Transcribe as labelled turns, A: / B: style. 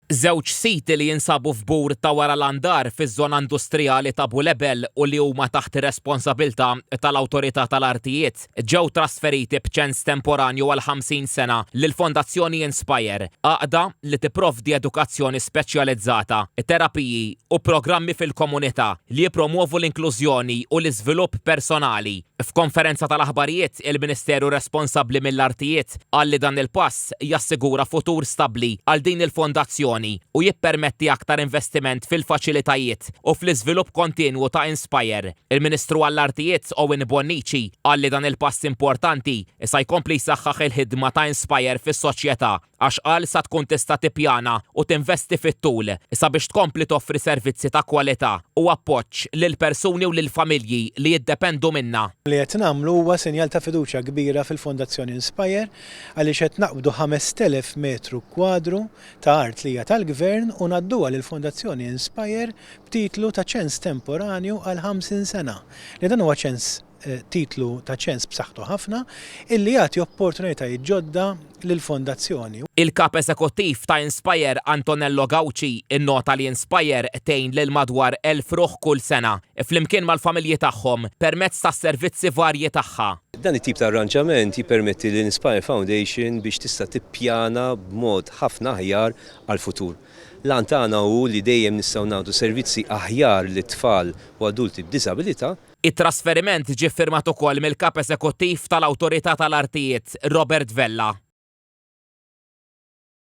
A: Żewġ siti li jinsabu f'bur ta' wara l-andar fiż-żona industrijali ta' Bulebel u li huma taħt ir-responsabilità tal-Awtorità tal-Artijiet ġew trasferiti b'ċens temporanju għal 50 sena lill-Fondazzjoni Inspire, għaqda li tipprovdi edukazzjoni speċjalizzata, terapiji u programmi fil-komunità li jippromwovu l-inklużjoni u l-iżvilupp personali. F'konferenza tal-aħbarijiet, il-Ministeru responsabbli mill-artijiet qal li dan il-pass jassigura futur stabbli għal din il-fondazzjoni u jippermetti aktar investiment fil-faċilitajiet u fl-iżvilupp kontinwu ta' Inspire. Il-Ministru għall-Artijiet Owen Bonnici qal li dan il-pass importanti sa jkompli jsaħħaħ il-ħidma ta' Inspire fis-soċjetà għax qal sa tkun tista' tippjana u tinvesti fit-tul sabiex tkompli toffri servizzi ta' kwalità u appoġġ lill-persuni u lill-familji li jiddependu minnha.
B: Li qed nagħmlu huwa sinjal ta' fiduċja kbira fil-Fondazzjoni Inspire għaliex qed naqbdu 5,000 metru kwadru ta' art li hija tal-Gvern u ngħadduha lill-Fondazzjoni Inspire b'titlu ta' ċens temporanju għal 50 sena, li dan huwa ċens titlu ta' ċens b'saħħtu ħafna illi jagħti opportunitajiet ġodda lill-Fondazzjoni.
A: Il-Kap Eżekuttiv ta' Inspire Antonello Gauci nnota li Inspire tgħin lil madwar 1,000 ruħ kull sena, flimkien mal-familji tagħhom, permezz tas-servizzi varji tagħha.
C: Dan it-tip ta' arranġament jippermetti lil Inspire Foundation biex tista' tippjana b'mod ħafna aħjar għall-futur. L-għan tagħna hu li dejjem nistgħu nagħtu servizzi aħjar lit-tfal u adulti b'diżabilità.
A: It-trasferiment ġie ffirmat ukoll mill-Kap Eżekuttiv tal-Awtorità tal-Artijiet, Robert Vella.